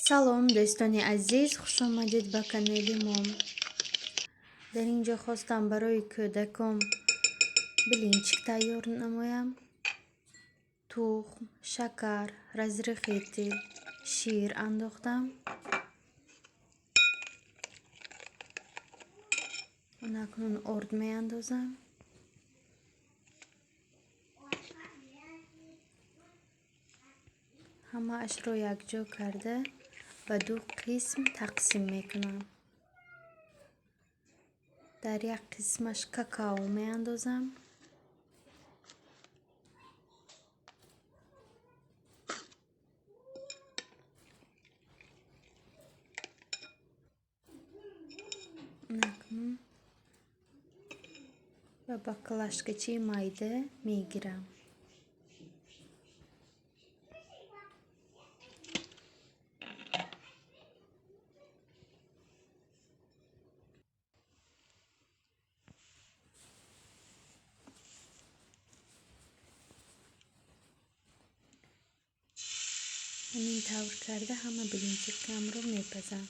Салом, дӯстони азиз, хушомадед ба канали мо. Дар ин ҷо хостам барои кӯдакон блинчик тайёр намоям. Тухм, шакар, разрыхлитель, шир андохтам. Акнун орд меандозам. Ҳамаашро якҷо карда ба ду қисм тақсим мекунам. Дар як қисмаш какао меандозам. Акнун ба баклажкачаи майда мегирам. Ҳамин тавр карда ҳама блинчикамро мепазам.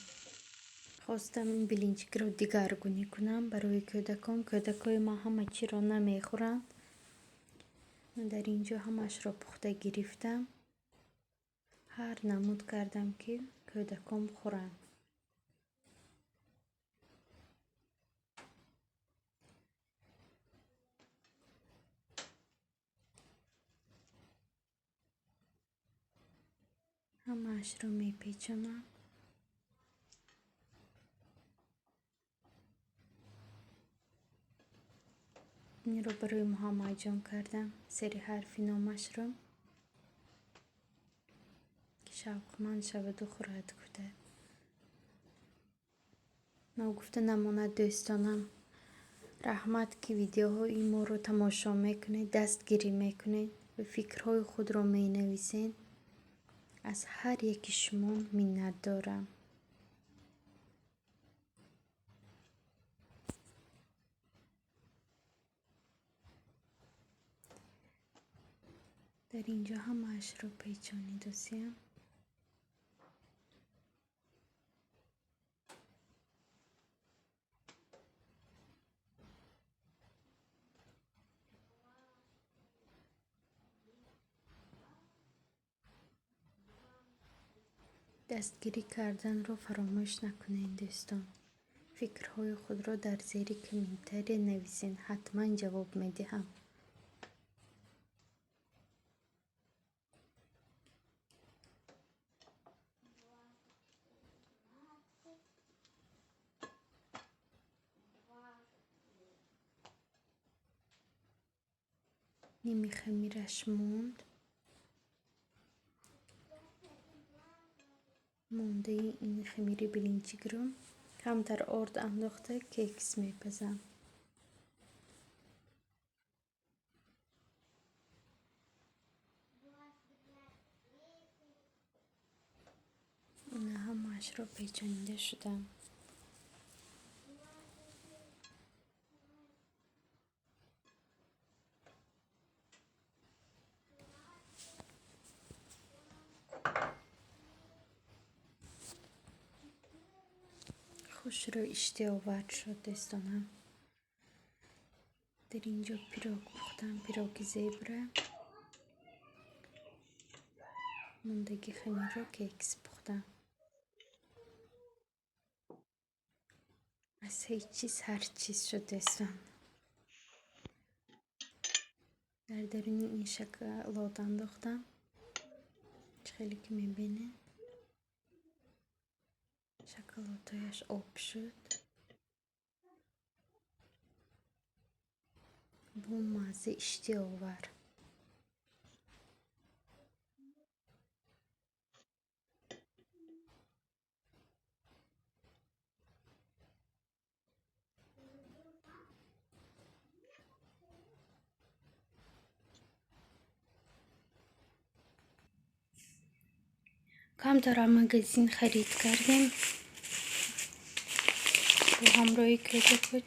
Хостам ин блинчикро дигаргунӣ кунам барои кӯдакон. Кӯдакҳои ман ҳама чиро намехӯранд. Дар ин ҷо ҳамаашро пухта гирифтам. Ҳар намуд кардам, ки кӯдакон хӯранд. Ҳамаашро мепечонам. Инро барои Муҳаммадҷон кардам, сари ҳарфи номашро, ки шавқманд шаваду хӯрад гуфта. Ногуфта намонад, дӯстонам, раҳмат, ки видеоҳои моро тамошо мекунед, дастгирӣ мекунед ва фикрҳои худро менависед. Аз ҳар яки шумо миннатдорам. Дар ин ҷо ҳамаашро печонидосиям. Дастгирӣ карданро фаромӯш накунед, дӯстон. Фикрҳои худро дар зери комментария нависед, ҳатман ҷавоб медиҳам. Ними хамираш монд. Мондаи ин хамири блинчикро камтар орд андохта кекс мепазам. Ҳамаашро печонида шудам. Хушрӯ иштиҳовар шуд, дӯстонам. Дар ин ҷо пирог пухтам, пироги зебра. Мондаги хамирро кекс пухтам. Аз ҳеҷ чиз ҳар чиз шуд, дӯстон. Дар даруни ин шоколад андохтам. Чӣ хеле ки мебинед, шоколадҳояш об шуд. Бо мазза иштиҳовар. Камтар магазин харид кардем. Бо ҳамроҳи кӯдакҳо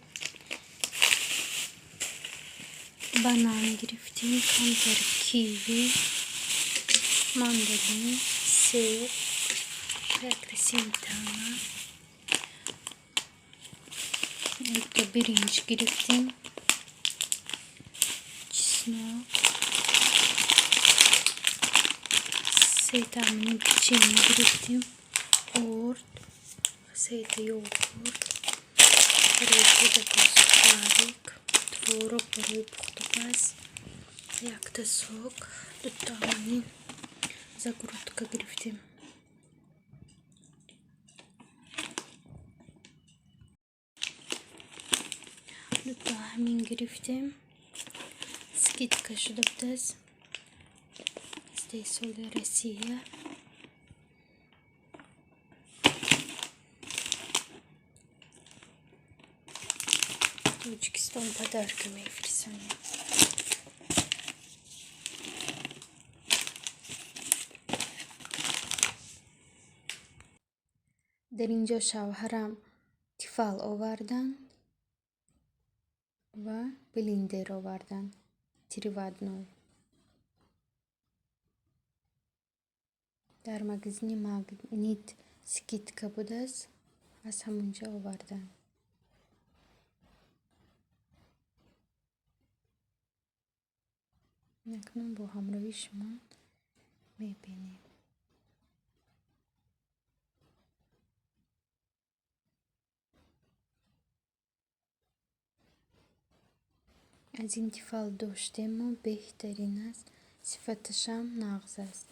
банан гирифтем, камтар киви, мандарин, себ. Якта сметана, дута биринҷ гирифтем, чеснок, сета мини печенье гирифтем, орд, сета йогурт, барои кӯдакон сухарик, творог барои пухтупаз, якта сок, дута мини закрутка гирифтем. Дута ҳамин гирифтем. Скидка шуда будааст. Истеҳсоли Россия. Тоҷикистон подарка мефирсонем. Дар ин ҷо шавҳарам Тефал оварданд ва блендер оварданд. Три в одной. Дар магазини Магнит скидка будааст, аз ҳамонҷо оварданд. Акнун бо ҳамроҳии шумо мебинем. Аз ин Тефал доштему беҳтарин аст, сифаташам нағз аст.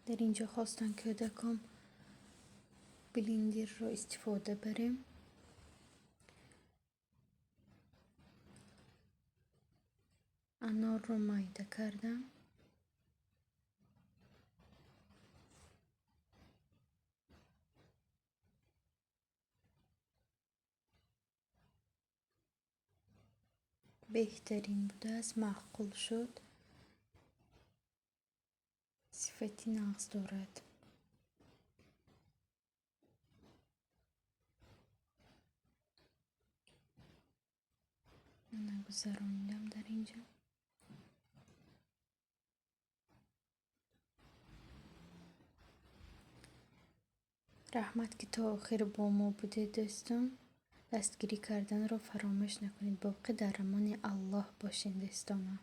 Дар ин ҷо хостанд кӯдакон блендерро истифода барем. Анорро майда кардам. Беҳтарин будааст, маъқул шуд. Сифати нағз дорад. Мана гузаронидам дар ин ҷо. Раҳмат, ки то охир бо мо будед, дӯстон. Дастгирӣ карданро фаромӯш накунед. Боқӣ дар амони Аллоҳ бошед, дӯстонам.